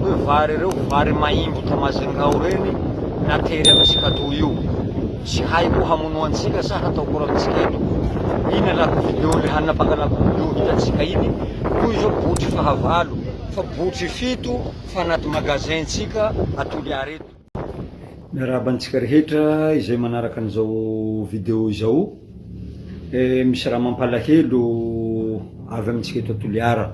hoe vary ireo vary maimbo ta Majunga ao reny natery amintsika atoy io. Tsy haiko hamono antsika sa hatao akory amintsika eto. Iny alako video le hanapakana video hitantsika iny. Toy izao botry fahavalo fa botry fito fa anaty magasin tsika a Toliara eto. Miarahaba antsika rehetra izay manaraka an'izao video izao. Misy raha mampalahelo avy amintsika eto Toliara.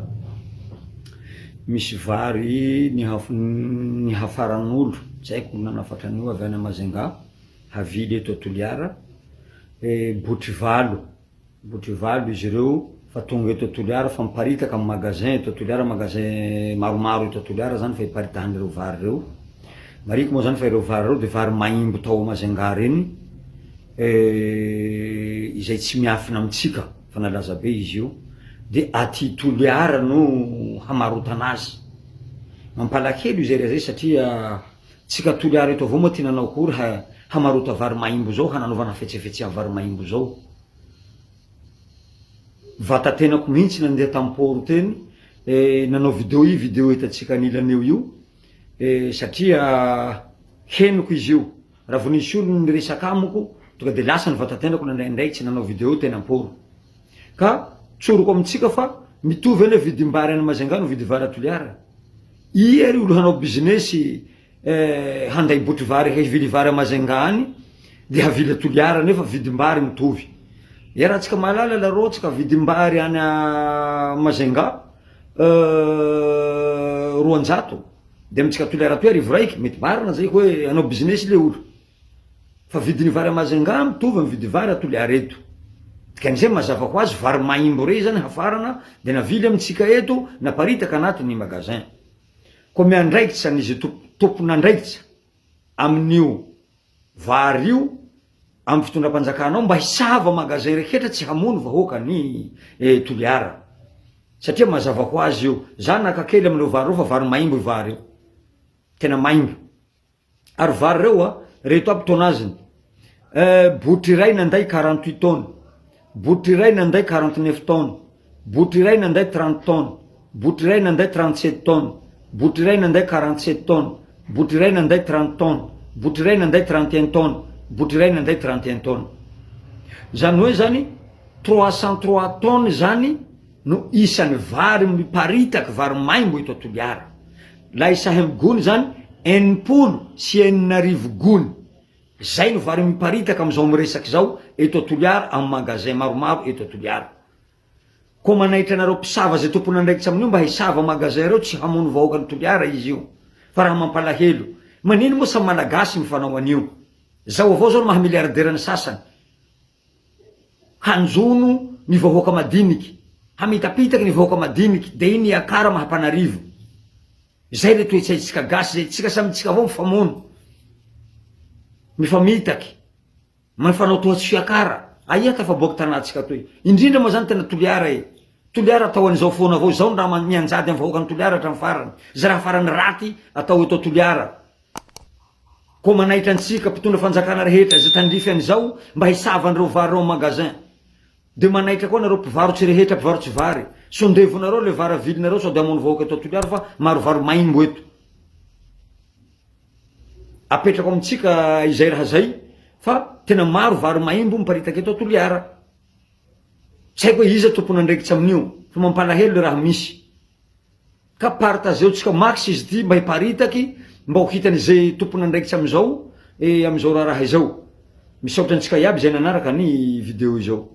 Misy vary nihafaran'olo, tsy haiko olona nanafatra an'io avy any Majunga, havily eto Toliara, botry valo. Botry valo izy ireo fa tonga eto Toliara fa miparitaka amin'ny magasin eto Toliara, magasin maromaro eto Toliara zany fa iparitahan'ireo vary ireo. Marihiko moa zany fa ireo vary ireo de vary maimbo tao Majunga reny izay tsy miafina amintsika fa nalaza be izy io de aty Toliara no hamarotana azy. Mampalahelo izay raha zay satria tsika Toliara eto avao moa ty nanao akory hamarota vary maimbo zao hananaovana hafetsefetsea vary maimbo zao. Vatatenako mihitsy nandeha tam port teny nanao video io video hitantsika anilany eo io satria henoko izy io raha vao nisy olona niresaka amiko tonga de lasa ny vatatenako nandraindray tsy nanao video teny am port ka tsoriko amintsika fa mitovy anie vidim-bary any Majunga no vidim-vary a Toliara ia ry olo hanao business Handay botry vary hivily vary a Majunga any de havily a Toliara nefa vidim-bary mitovy. Iarahantsika mahalala la roa tsika vidim-bary any a Majunga 200 de amintsika Toliara atoy arivo raiky, mety marina zay hoe hanao business le olo fa vidin'ny vary a Majunga mitovy amy vidy vary a Toliara eto. Dikan'izay mazava ho azy vary maimbo rey zany hafarana de navily amintsika eto naparitaka anatin'ny magasin. Koa miandraikitra ny izay tompon'andraikitra amin'io vary io amin'ny fitondram-panjakana ao mba hisava magasin rehetra tsy hamono vahoaka ny Toliara satria mazava ho azy io za naka kely amin'ireo vary ireo fa vary maimbo io vary io tena maimbo. Ary vary reo a, reto aby tonnage-ny, botry iray nanday 48 tonnes, botry iray nanday 49 tonnes, botry iray nanday 30 tonnes, botry iray nanday 37 tonnes, botry iray nanday 47 tonnes, botry iray nanday 30 tonnes, botry iray nanday 31 tonnes, botry iray nanday 31 tonnes. Zany hoe zany 303 tonnes zany no isan'ny vary miparitaky, vary maimbo eto Toliara. Lay sahem gony zany 66 gony zay no vary miparitaka amizao miresaka izao eto Toliara am magasin maromaro eto Toliara. Koa manaitra anareo mpisava zay tomponandraikitra amin'io mba hisava magasin reo tsy hamono vahoakan'i Toliara izy io fa raha mampalahelo. Manino moa samy malagasy mifanao an'io. Zao avao zao no maha milliardaire ny sasany. Hanjono ny vahoaka madiniky, hamitapitaky ny vahoaka madiniky, de iny hiakara maha mpanarivo. Zay le toetsaintsika gasy zay, tsika samy tsika avao mifamono, mifamitaky, mifanao toa tsy fiakara, aia tafaboaky tanàtsika toy, indrindra moa zany tena Toliara e, Toliara atao an'izao foana avao, zao ny raha mianjady am vahoakan'i Toliara hatramin'ny farany, zay raha farany raty atao eto Toliara. Koa manaitra antsika mpitondra fanjakana rehetra izay tandrify an'izao mba hisava an'ireo vary ireo amin'ny magasin. Dia manaitra koa anareo mpivarotsy rehetra mpivarotsy vary. Sondevonareo ilay vary avilinareo sao dia hamono vahoaka eto Toliara fa maro vary maimbo eto. Apetrako amintsika izay raha zay fa tena maro vary maimbo miparitaka eto Toliara. Tsy haiko hoe iza tompon'andraikitra amin'io fa mampalahelo le raha misy. Ka partageo tsika max izy ity mba hiparitaky mba ho hitany ze tompon'andraikitra amizao e amizao raharaha izao. Misaotra antsika iaby izay nanaraka ny video izao.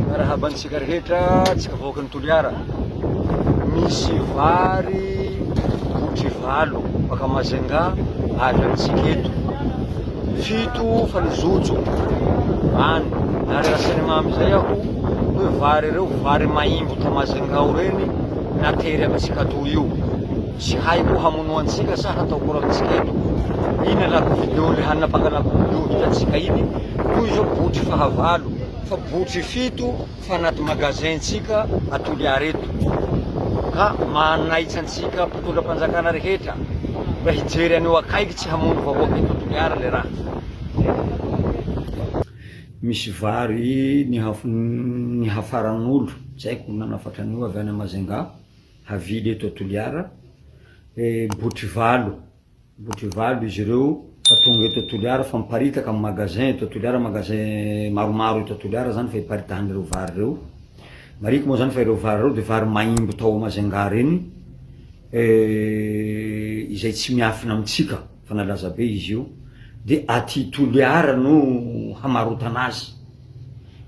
Miarahaba antsika rehetra, antsika vahoakan'i Toliara. Misy vary botry valo baka Majunga avy amintsika eto. Fito fa nizotso any. Ary renseignement amizay aho hoe vary ireo vary maimbo ta Majunga ao reny natery amintsika atoy io. Tsy haiko hamono antsika sa hatao akory amintsika eto. Iny alako video le hanapakanako video hitantsika iny. Toy izao botry fahavalo fa botry fito fa anaty magasin tsika a Toliara eto. Ka manaitra antsika mpitondra mpanjakana rehetra mba hijery an'io akaiky tsy hamono vahoaka eto Toliara le raha. Misy vary nihafaran'olo, tsy haiko nanafatra an'io avy any Majunga. Havily eto Toliara, Botrivalo, Botrivalo izy ireo fa tonga eto Toliara fa miparitaka amin'ny magasin eto Toliara, magasin maromaro eto Toliara zany fa iparitahan'ireo vary ireo. Marihiko moa zany fa ireo vary ireo de vary maimbo tao Majunga reny izay tsy miafina amintsika fa nalaza be izy io de aty Toliara no hamarotana azy.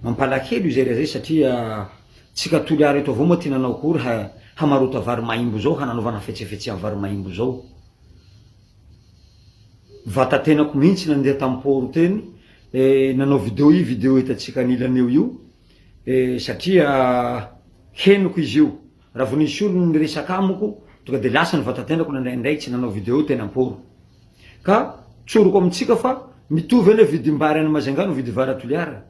Mampalahelo izay raha zay satria Tsika Toliara eto avao moa ty nanao akory ha hamarota vary maimbo zao hananaovana fetsefetsea vary maimbo zao. Vatatenako mihintsy nandeha tam port teny eh nanao video io video hitantsika anilany eo io eh satria henoko izy io raha vao nisy olona niresaka amiko tonga de lasa ny vatatenako nandraindray tsy nanao video teny am-port ka tsoriko amintsika fa mitovy anie vidim-bary any Majunga no vidim-vary a Toliara.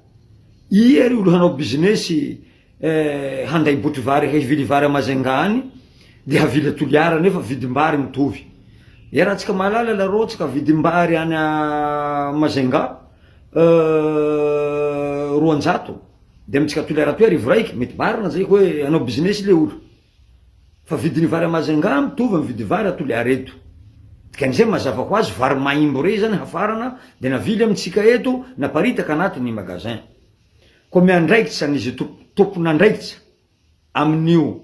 Ia ry olo hanao business eh, handay botry vary hivily vary a Majunga any de havily a Toliara nefa vidim-bary mitovy. Iarahantsika mahalala la rô tsika vidim-bary any a Majunga 200 de amintsika Toliara atoy arivo raiky, mety marina zay hoe hanao business le olo. Fa vidin'ny vary a Majunga mitovy amin'ny vidy vary a Toliara eto. Dikan'izay mazava ho azy vary maimbo rey zany hafarana de navily amintsika eto naparitaka anatin'ny magasin. Koa miandraikitra ny ze tompon'andraikitra amin'io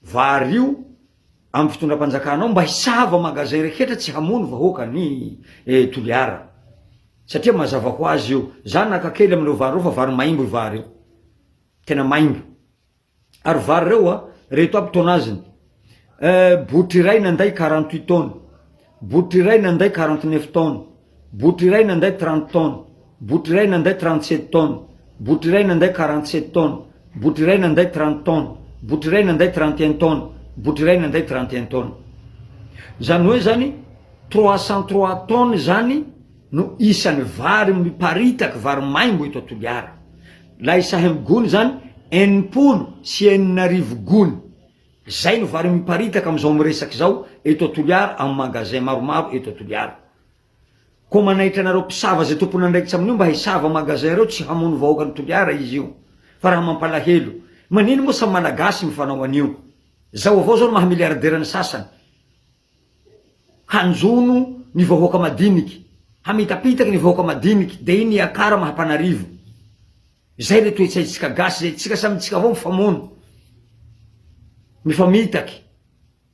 vary io amin'ny fitondram-panjakana ao mba hisava magasin rehetra tsy hamono vahoaka ny Toliara. Satria mazava ho azy io. Za naka kely amin'ireo vary ireo fa vary maimbo io vary io. Tena maimbo. Ary vary reo a, reto aby tonnage-ny, botry iray nanday 48 tonnes, botry iray nanday 49 tonnes, botry iray nanday 30 tonnes, botry iray nanday 37 tonnes, botry iray nanday 47 tonnes, botry iray nanday 30 tonnes, botry iray nanday 31 tonnes, botry iray nanday 31 tonnes. Zany hoe zany 303 tonnes zany no isan'ny vary miparitaky, vary maimbo eto Toliara. Lay sahy gony zany 66 gony. Zay no vary miparitaka amizao miresaka izao eto Toliara am magasin maromaro eto Toliara. Koa manaitra anareo mpisava zay tomponandraikitra amin'io mba hisava magasin reo tsy hamono vahoakan'i Toliara izy io fa raha mampalahelo. Manino moa samy malagasy mifanao an'io. Zao avao zao no maha milliardaire ny sasany. Hanjono ny vahoaka madiniky, hamitapitaky ny vahoaka madiniky, de iny iakara maha mpanarivo. Zay le toetsaintsika gasy zay, tsika samy tsika avao mifamono, mifamitaky,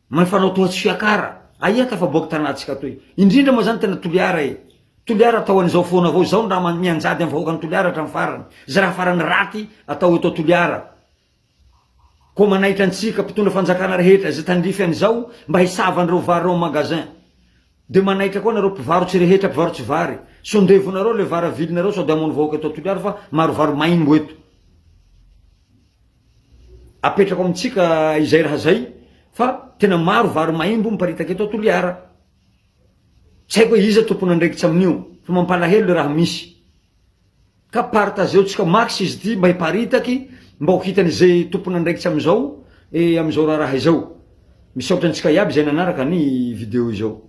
mifanao toa tsy fiakara, aia tafaboaky tanàtsika toy, indrindra moa zany tena Toliara e, Toliara atao an'izao foana avao, zao ny raha mianjady am vahoakan'i Toliara hatramin'ny farany, zay raha farany raty atao eto Toliara. Koa manaitra antsika mpitondra fanjakana rehetra izay tandrify an'izao mba hisava an'ireo vary ireo amin'ny magasin. Dia manaitra koa anareo mpivarotsy rehetra mpivarotsy vary. Sondevonareo ilay vary avilinareo sao dia hamono vahoaka eto Toliara fa maro vary maimbo eto. Apetrako amintsika izay raha zay fa tena maro vary maimbo miparitaka eto Toliara. Tsy haiko hoe iza tompon'andraikitra amin'io fa mampalahelo le raha misy. Ka partageo tsika max izy ity mba hiparitaky mba ho hitany ze tompon'andraikitra amizao e amizao raharaha izao. Misaotra antsika iaby izay nanaraka ny video izao.